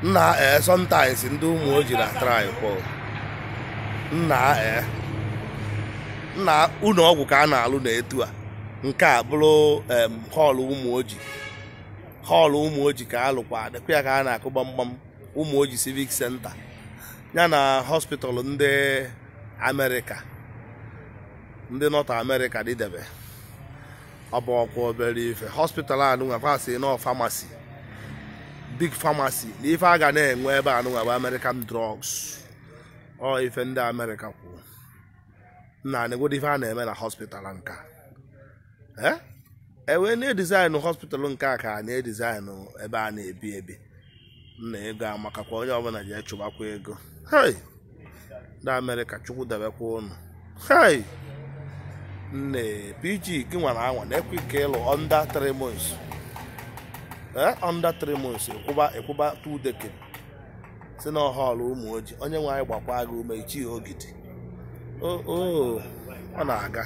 Nna ee, sometimes ndị Ụmụoji na try kwa. Nna ee, nna, ụlọ ọgwụ ka a na-alụ na etu a. Nke a bụrụ hall Ụmụoji, hall Ụmụoji ka alụkwa, dịkwa ya ka a na-akụ gbamgbam. Ụmụoji Civic Center ya na hospital ndị Amerịka, ndị North America dịdebe. Ọ bụ ọkwa obere ife hospital a nụnwa kwasị nọ pharmacy, big pharmacy, na ife a ga na-enwe ebe a nụnwa bụ American drugs. Ọ ife ndị Amerịka kwuru na negodo ife a na-eme na hospital nke a. Ewee na-edesign hospital nke a ka a na-edesign ebe a na-ebi ebi. Nna, ego amakakwa, onye ọbụla ji echụbakwa ego. Hei, ndị Amerịka, Chukwu debekwa ụnụ. Hei, nne, PG gị nwara anwa na-ekwe ka ịlụ under 3 months, ee, under 3 months, ịkwụba 2 decade si na hall Ụmụoji. Onye nwe anyị gbakwa gị ume, ichie ogidi o, ọ na-aga.